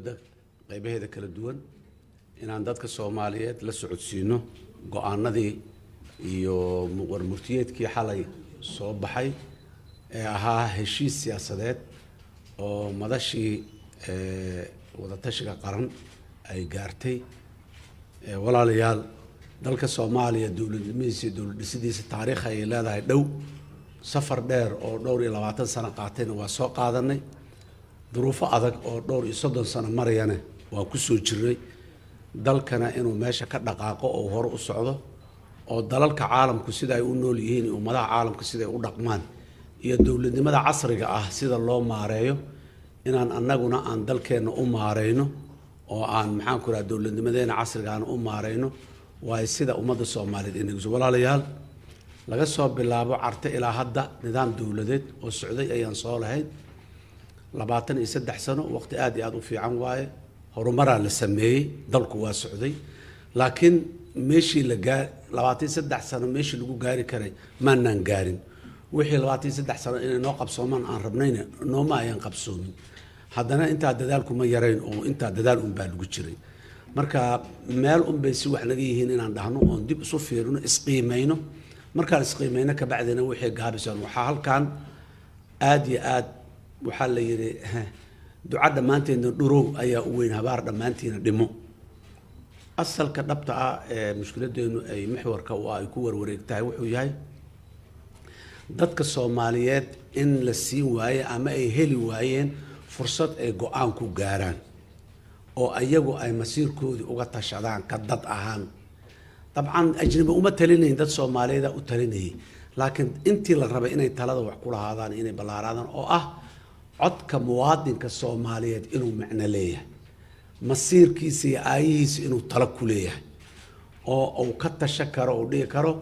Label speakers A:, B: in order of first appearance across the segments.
A: Dowladda qaybaheeda kala duwan inaan dadka Soomaaliyeed la socodsiino go-aanadii iyo warmurtiyeedkii xalay soo baxay ee ahaa heshiis siyaasadeed oo madashii wadatashiga qaran ay gaartay. Walaalayaal, dalka Soomaaliya dowladnimadiisa iyo dowlad dhisidiisa taariikh ayay leedahay dhow. Safar dheer oo dhowr iyo 20 sano qaatayna waa soo qaadanay, duruufo adag oo dhowr iyo 30 sano marayana waa ku soo jirnay. Dalkana inuu meesha ka dhaqaaqo oo hore u socdo oo dalalka caalamku sida ay u nool yihiin iyo ummadaha caalamku sida ay u dhaqmaan iyo dowladnimada casriga ah sida loo maareeyo inaan annaguna aan dalkeenna u maareyno oo aan, maxaan ku raha, dowladnimadeena casrigaana u maareyno, waayo sida ummadda Soomaaliyeed inaguso. Walaalayaal, laga soo bilaabo Carte ilaa hadda nidaam dowladeed oo socday ayaan soo lahayn 23 sano. Waqti aada iyo aada u fiican waaye, horumaraa la sameeyey, dalku waa socday, laakiin meeshii la gaa 23 sano meeshii lagu gaari karay maanaan gaarin. Wixii 23 sano inay noo qabsoomaan aan rabnayna nooma ayaan qabsoomin. Haddana intaa dadaalkuma yarayn oo intaa dadaal unbaa lagu jiray. Marka meel unbay si wax naga yihiin inaan dhahno oon dib isu fiirino, isqiimayno. Markaan isqiimayno kabacdina wixii gaabisaan waxaa halkan aada iyo aad waxaa la yidhi, duca dhammaanteedna dhurow ayaa u weyn habaar dhammaantiina dhimo. Asalka dhabta ah ee mushkiladeenu ay mixwarka u ah ay ku warwareegtahay wuxuu yahay dadka Soomaaliyeed in la siin waaye ama ay heli waayeen fursad ay go-aan ku gaaraan oo ayagu ay masiirkoodii uga tashadaan ka dad ahaan. Dabcan ajnabi uma talinayn, dad Soomaaliyeeda u talinayay, laakiin intii la rabay inay talada wax ku lahaadaan, inay ballaaraadaan oo ah codka muwaadinka Soomaaliyeed inuu macno leeyahay, masiirkiisa iyo aayihiisa inuu talo ku leeyahay oo uu ka tashan karo, uu dhihi karo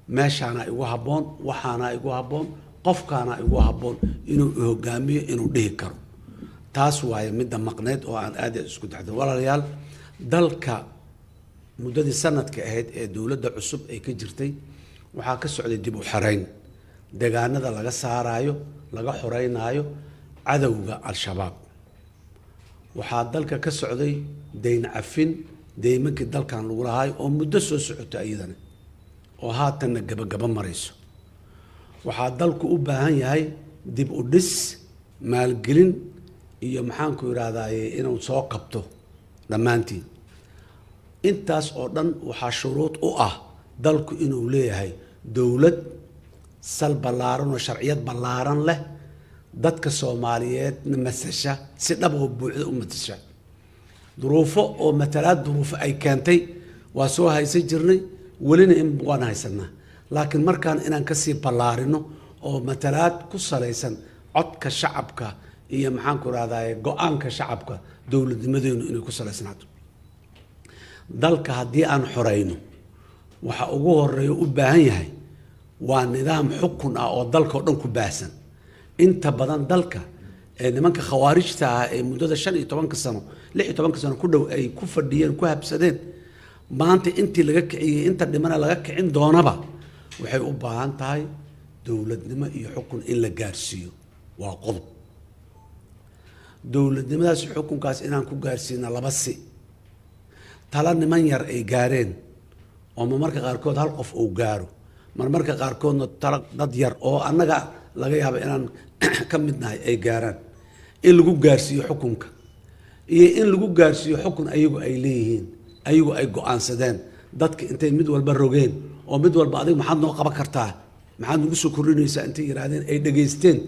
A: meeshaana igu habboon, waxaana igu habboon, qofkaana igu habboon inuu hogaamiyo, inuu dhihi karo. Taas waaye midda maqneyd oo aan aad isku daxdo. Walaalayaal, dalka muddadii sanadka ahayd ee dowladda cusub ay ka jirtay waxaa ka socday dib u xereyn deegaanada laga saaraayo, laga xoreynaayo cadowga Al-Shabaab. Waxaa dalka ka socday dayn cafin, deymankii dalkan lagu lahaay oo muddo soo socota iyadana oo haatanna gabagaba marayso. Waxaa dalku u baahan yahay dib u dhis, maalgelin iyo, maxaanku idhahdaaye, inuu soo qabto dhammaantiin. Intaas oo dhan waxaa shuruud u ah dalku inuu leeyahay dowlad sal ballaaran oo sharciyad ballaaran leh, dadka Soomaaliyeedna matasha, si dhab oo buuxda u matasha. Duruufo oo matalaad duruufo ay keentay waa soo haysan jirnay, welina in waan haysanaa, laakiin markaan inaan kasii ballaarino oo matalaad ku salaysan codka shacabka iyo, maxaanku rahdaye, go-aanka shacabka dowladnimadeenu inay ku salaysnaato. Dalka haddii aan xoreyno, waxa ugu horeeya u baahan yahay waa nidaam xukun ah oo dalka oo dhan ku baahsan. Inta badan dalka ee nimanka khawaarijta ah ee muddada 15-ka sano, 16-ka sano ku dhow ay ku fadhiyeen, ku habsadeen, maanta intii laga kiciyey, inta dhimana laga kicin doonaba, waxay u baahan tahay dowladnimo iyo xukun in la gaarsiiyo. Waa qodob. Dowladnimadaas, xukunkaas inaan ku gaarsiino laba si: tala niman yar ay gaareen oo marmarka qaarkood hal qof uu gaaro, marmarka qaarkoodna tala dad yar oo annaga laga yaabo inaan ka mid nahay ay gaaraan in lagu gaarsiiyo xukunka, iyo in lagu gaarsiiyo xukun ayagu ay leeyihiin, ayagu ay go-aansadeen, dadka intay mid walba rogeen oo mid walba adiga maxaad noo qaban kartaa, maxaad nagu soo kordhinaysaa intay yidhahdeen, ay dhegaysteen,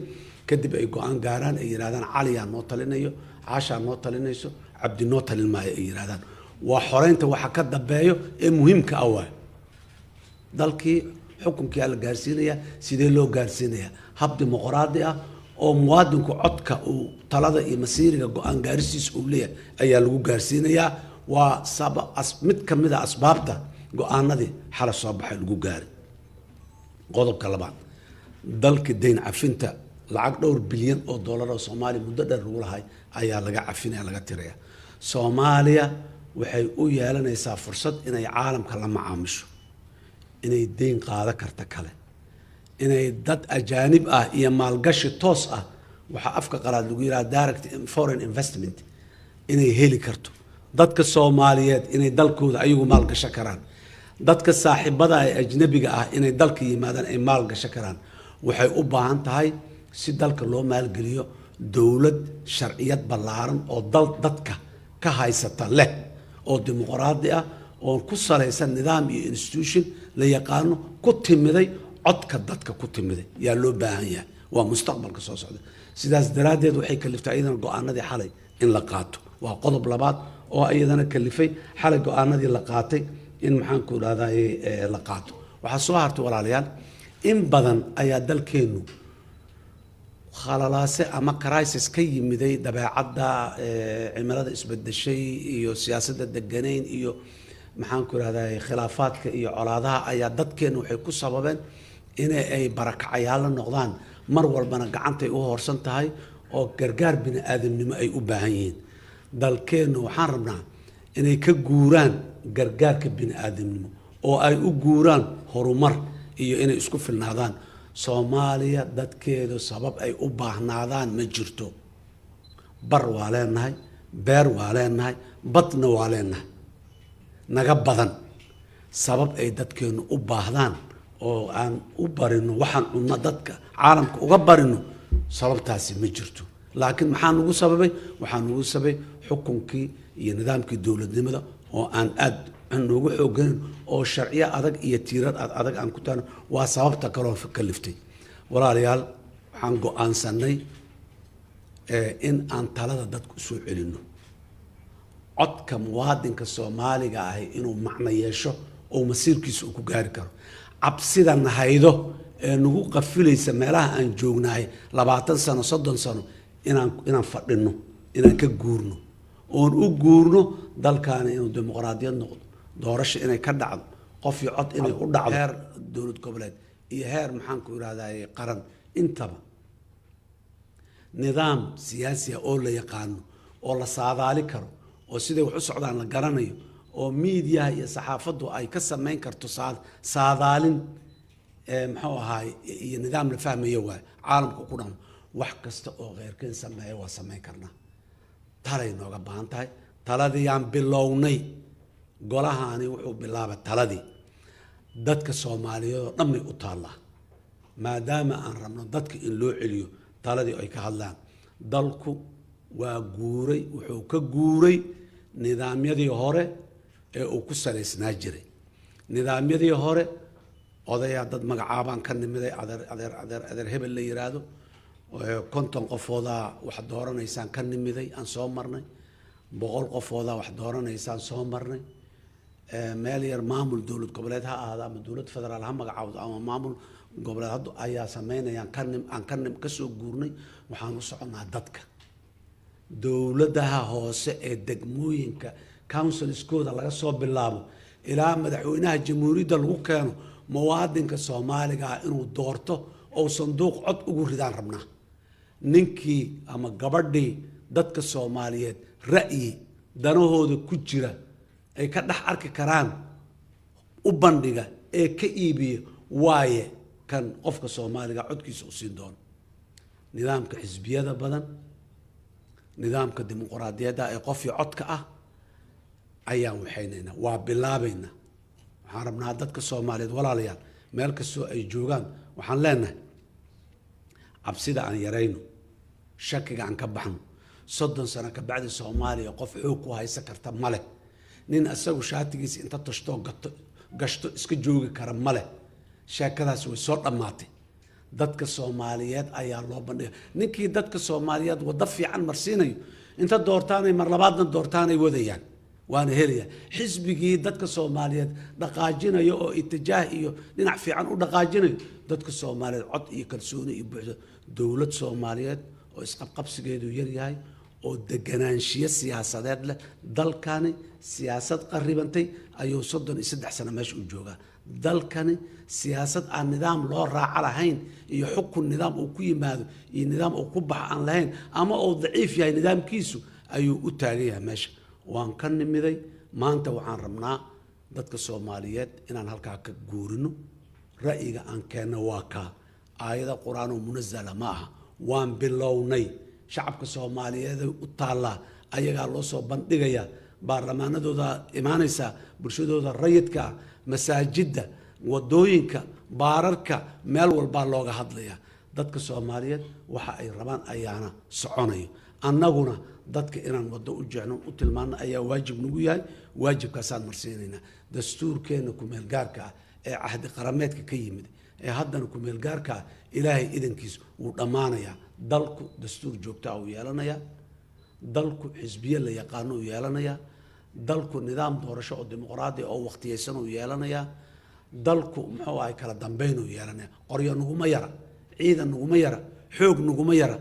A: kadib ay go-aan gaaraan, ay yidhahdaan Caliyaa noo talinayo, Caashaa noo talinayso, Cabdi noo talin maayo ay yidhahdaan. Waa xoreynta waxa ka dambeeyo ee muhiimka ah. Waay dalkii xukunkiyaa la gaarsiinayaa. Sidee loo gaarsiinayaa? Hab dimuqraadi ah oo muwaadinku codka uu talada iyo masiiriga go-aan gaarisiisa uu leeyahay ayaa lagu gaarsiinayaa. Waa mid ka mid a asbaabta go-aanadii xala soo baxay lagu gaaray. Qodobka labaad, dalka dayn cafinta lacag dhowr bilyan oo dollar oo Soomaaliya muddo dheer lagu lahay ayaa laga cafinaya, laga tiraya. Soomaaliya waxay u yeelanaysaa fursad inay caalamka la macaamisho, inay deyn qaado karta kale, inay dad ajaanib ah iyo maalgashi toos ah, waxaa afka qalaad lagu yidhaha direct foreign investment. inay heli karto, dadka Soomaaliyeed inay dalkooda ayagu maalgashan karaan, dadka saaxiibada ee ajnabiga ah inay dalka yimaadaan ay maalgashan karaan. Waxay u baahan tahay si dalka loo maalgeliyo dowlad sharciyad ballaaran oo dal dadka ka haysata leh, oo dimuqraadi ah, oo ku salaysan nidaam iyo institution la yaqaano, ku timiday codka dadka ku timiday yaa loo baahan yahay. Waa mustaqbalka soo socda. Sidaas daraaddeed waxay kaliftay iyadana go-aanadii xalay in la qaato. Waa qodob labaad oo iyadana kalifay xalay go-aanadii la qaatay in, maxaan ku idhahdaa, la qaato. Waxaa soo hartay, walaalayaal, in badan ayaa dalkeennu khalalaase ama crisis ka yimiday dabeecadda, cimilada isbedeshay iyo siyaasadda deganayn iyo, maxaan ku idhahdaa, khilaafaadka iyo colaadaha ayaa dadkeennu waxay ku sababeen in ay barakacayaal noqdaan, mar walbana gacantay u hoorsan tahay oo gargaar bini aadamnimo ay u baahan yihiin. Dalkeennu waxaan rabnaa inay ka guuraan gargaarka bini aadamnimo oo ay u guuraan horumar iyo inay isku filnaadaan. Soomaaliya dadkeedu sabab ay u baahnaadaan ma jirto. Bar waa leenahay, beer waa leenahay, badna waa leenahay, naga badan. Sabab ay dadkeenu u baahdaan oo aan u barino waxaan cunno dadka caalamka uga barino, sababtaasi ma jirto. Laakiin maxaa nagu sababay? Waxaa nagu sababay xukunkii iyo nidaamkii dowladnimada oo aan aad noogu xooganayn, oo sharciyo adag iyo tiirar ad adag aan ku taano. Waa sababta kaloo kaliftay. Walaalayaal, waxaan go-aansanay in aan talada dadku usoo celinno, codka muwaadinka Soomaaliga ahi inuu macno yeesho oo masiirkiisa uu ku gaari karo. Cabsida nahaydo ee nagu qafilaysa meelaha aan joognahay 20 sano, 30 sano inaan fadhino, inaan ka guurno oon u guurno dalkaani inuu dimuqraadiyad noqdo, doorasho inay ka dhacdo, qof iyo cod inay u dhacdo, heer dowlad goboleed iyo heer, maxaan ku irahdaye, qaran intaba. Nidaam siyaasi ah oo la yaqaano oo la saadaali karo oo siday wax u socdaan la garanayo oo miidiyaha iyo saxaafaddu ay ka samayn karto saadaalin, muxuu ahaay, iyo nidaam la fahmayo waayo caalamka ku dhaqmo. Wax kasta oo kheyrkeen sameeya waa samayn karnaa. Talay nooga baahan tahay. Taladii-yaan bilownay. Golahaani wuxuu bilaabay taladii. Dadka Soomaaliyeed oo dhan bay u taallaa, maadaama aan rabno dadka in loo celiyo taladii ay ka hadlaan. Dalku waa guuray, wuxuu ka guuray nidaamyadii hore ee uu ku salaysnaa jiray. Nidaamyadii hore odayaa dad magacaabaan ka nimiday, adeer, adeer, adeer, adeer hebel la yiraahdo, 50 qofoodaa wax dooranaysaan ka nimiday aan soo marnay, 100 qofoodaa wax dooranaysaan soo marnay. Meel yar maamul dowlad goboleed ha ahaado ama dowlad federaal ha magacaawdo ama maamul goboleed hadda ayaa sameynayaan ka nim aan ka nim kasoo guurnay. Waxaan u soconnaa dadka dowladaha hoose ee degmooyinka, councilskooda laga soo bilaabo ilaa madaxweynaha jamhuuriyadda lagu keeno. Muwaadinka Soomaaliga ah inuu doorto oo sanduuq cod ugu ridaan rabnaa ninkii ama gabadhii dadka Soomaaliyeed ra'yi danahooda ku jira ay ka dhex arki karaan u bandhiga ee ka iibiya, waaye kan qofka Soomaaliga codkiisa u siin doono. Nidaamka xisbiyada badan, nidaamka dimuqraadiyadda ee qof iyo codka ah ayaan waxaynaynaa, waa bilaabaynaa. Waxaan rabnaa dadka Soomaaliyeed, walaalayaal, meel kastoo ay joogaan, waxaan leenahay cabsida aan yarayno, shakiga aan ka baxno. 30 sano ka bacdi Soomaaliya qof xoog ku haysan karta ma leh. Nin isagu shaatigiisa inta tashtoo gato gashto iska joogi kara ma leh. Sheekadaasi way soo dhammaatay. Dadka Soomaaliyeed ayaa loo bandhiga. Ninkii dadka Soomaaliyeed waddo fiican marsiinayo inta doortaanay mar labaadna doortaanay wadayaan, waana helaya. Xisbigii dadka Soomaaliyeed dhaqaajinayo oo itijaah iyo dhinac fiican u dhaqaajinayo, dadka Soomaaliyeed cod iyo kalsooni iyo buuxdo. Dowlad Soomaaliyeed oo isqabqabsigeedu yaryahay oo deganaanshiyo siyaasadeed leh. Dalkani siyaasad qaribantay ayuu 33 sano meesha u joogaa. Dalkani siyaasad aan nidaam loo raaco lahayn iyo xukun nidaam uu ku yimaado iyo nidaam uu ku baxo aan lahayn ama uu daciif yahay nidaamkiisu ayuu u taagan yahay meesha. Waan ka nimiday. Maanta waxaan rabnaa dadka Soomaaliyeed inaan halkaa ka guurino. Ra'yiga aan keenno waa kaa. Aayada Qur-aan oo munazala ma aha. Waan bilownay. Shacabka Soomaaliyeed u taallaa. Ayagaa loo soo bandhigayaa, baarlamaanadooda imaanaysaa, bulshadooda rayidka ah, masaajidda, wadooyinka, baararka, meel walbaa looga hadlayaa. Dadka Soomaaliyeed waxa ay rabaan ayaana soconayo. Annaguna dadka inaan waddo u jeexno, u tilmaano ayaa waajib nagu yahay. Waajibkaasaan marsiinaynaa. Dastuurkeenna kumeelgaarka ah ee cahdi qarameedka ka yimid ee haddana kumeelgaarka ah, Ilaahay idankiis wuu dhammaanayaa. Dalku dastuur joogtaa uu yeelanayaa, dalku xisbiye la yaqaano uu yeelanayaa, dalku nidaam doorasho oo dimuqraadi oo waqtiyeysan uu yeelanayaa, dalku muxuu ahay kala dambeyn uu yeelanaya. Qoryo naguma yara, ciidan naguma yara, xoog naguma yara,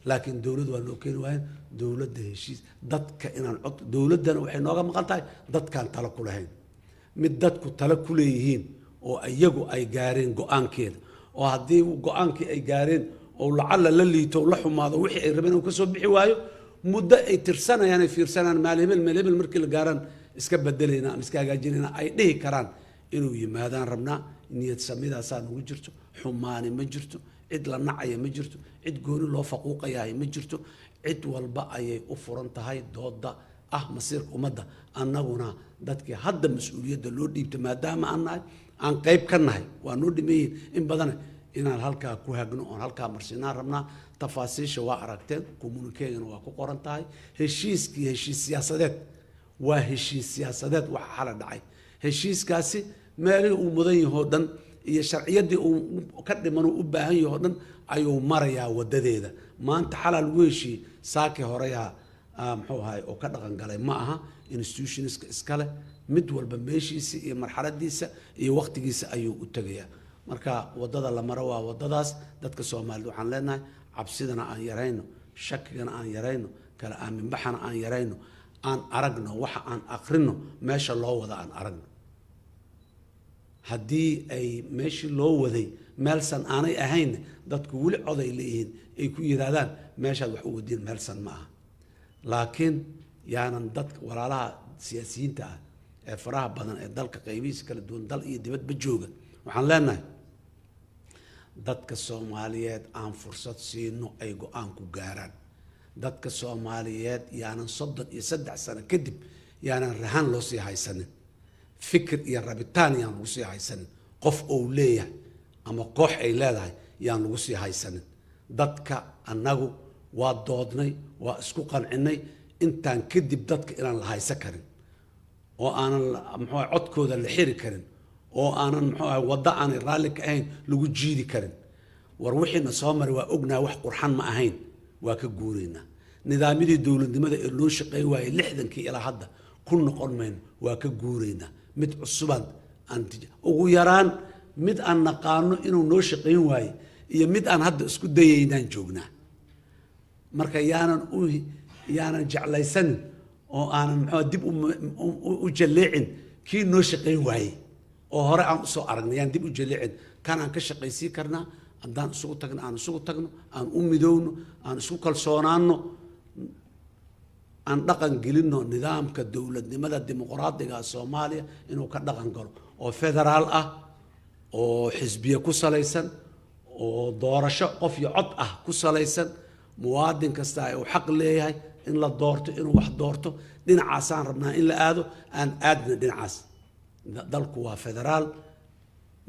A: laakiin dowlad waa loo keeni waayeen. Dowladda heshiis dadka inaan cod, dowladdana waxay nooga maqan tahay dadkaan talo ku lahayn. Mid dadku talo ku leeyihiin oo iyagu ay gaareen go-aankeeda, oo haddii go-aankii ay gaareen oo lacalla la liito, la xumaado, wixii ay rabeen uu ka soo bixi waayo, muddo ay tirsanayaan, ay fiirsanayaan, maal hebel meel hebel markii la gaaraan iska bedelayna ama iska hagaajinayna ay dhihi karaan inuu yimaadaan rabnaa. Niyad samidaasaa nagu jirto. Xumaani ma jirto, cid la nacaya ma jirto, cid gooni loo faquuqayahay ma jirto. Cid walba ayay u furan tahay dooda ah masiirka ummadda. Annaguna dadkii hadda mas-uuliyadda loo dhiibta maadaama aan nahay, aan qayb ka nahay, waa noo dhimeeyihin in badana inaan halkaa ku hagno oon halkaa marsinaan rabnaa. Tafaasiisha waa aragteen, communiquegana waa ku qoran tahay. Heshiiskii heshiis siyaasadeed waa heshiis siyaasadeed. Waxa xala dhacay, heshiiskaasi meelihii uu mudan yahoo dhan iyo sharciyaddii uu ka dhiman uu u baahan yahoo dhan ayuu marayaa wadadeeda. Maanta xalaa lagu heshiiyey, saakii horeyaa muxuu ahay oo ka dhaqan galay ma aha. Institutionska iskale mid walba meeshiisa iyo marxaladiisa iyo waqtigiisa ayuu u tegayaa. Marka wadada la maro waa wadadaas. Dadka Soomaalida waxaan leenahay, cabsidana aan yarayno, shakigana aan yarayno, kala aaminbaxana aan yarayno. Aan aragno waxa aan akrino, meesha loo wada aan aragno. Haddii ay meeshii loo waday meelsan aanay ahayn, dadku weli cod ay leeyihiin ay ku yidhaahdaan meeshaad wax u wadiin meelsan ma aha. Laakiin yaanan dadka walaalaha siyaasiyiinta ah ee faraha badan ee dalka qaybihiisa kala duwan, dal iyo dibadba jooga, waxaan leenahay dadka Soomaaliyeed aan fursad siino ay go-aan ku gaaraan. Dadka Soomaaliyeed yaanan 33 sano kadib yaanan rahan loo sii haysanin, fikir iyo rabitaan yaan lagu sii haysanin, qof ou leeyahay ama koox ay leedahay yaan lagu sii haysanin. Dadka annagu waa doodnay, waa isku qancinay intaan kadib dadka inaan la haysan karin oo aanan muxuu ahay codkooda la xiri karin oo aanan muxuu ahay waddo aanay raalli ka ahayn lagu jiidi karin. War wixiina soo maray waa ognahay, wax qurxan ma ahayn, waa ka guuraynaa. Nidaamyadii dowladnimada ee loo shaqeyn waayey 60kii ilaa hadda ku noqon mayno, waa ka guuraynaa. Mid cusubaan aan ugu yaraan mid aan naqaano inuu noo shaqeyn waaye iyo mid aan hadda isku dayaynaan joognaa. Marka yaanan jeclaysanin oo aanan muxuu dib u jalleecin kii noo shaqeyn waayey oo hore aan usoo aragnay, yaan dib u jalleecin. Kan aan ka shaqaysiin karnaa haddaan isugu tagno, aan isugu tagno, aan u midowno, aan isku kalsoonaano, aan dhaqan gelinno nidaamka dowladnimada dimuqraadiga Soomaaliya inuu ka dhaqan galo oo federaal ah oo xisbiye ku salaysan oo doorasho qof iyo cod ah ku salaysan. Muwaadin kasta uu xaq leeyahay in la doorto, inuu wax doorto. Dhinacaasaan rabnaa in la aado, aan aadna dhinacaas. Dalku waa federaal,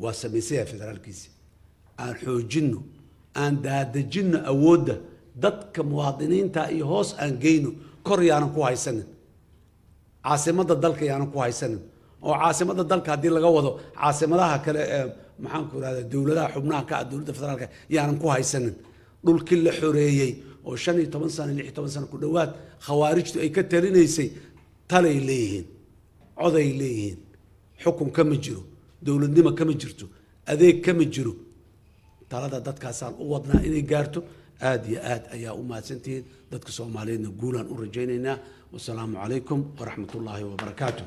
A: waa samaysaya federaalkiisi. Aan xoojinno, aan daadejinno awoodda dadka muwaadiniinta iyo hoos aan geyno, kor yaanan ku haysanin, caasimadda dalka yaanan ku haysanin. Oo caasimadda dalka haddii laga wado caasimadaha kale ee maxaanku irahda dowladaha xubnaha ka ah dowladda federaalka yaanan ku haysanin. Dhulkii la xoreeyey oo 15 sano, 16 sano ku dhowaad khawaarijtu ay ka talinaysay, talay leeyihiin, coday leeyihiin, xukun kama jiro, dowladnimo kama jirto, adeeg kama jiro. Talada dadkaasaan u wadnaa inay gaarto. Aada iyo aad ayaa u mahadsantihiin. Dadka Soomaaliyeedna guulaan u rajaynaynaa. Wasalaamu calaykum waraxmat ullaahi wabarakaatuh.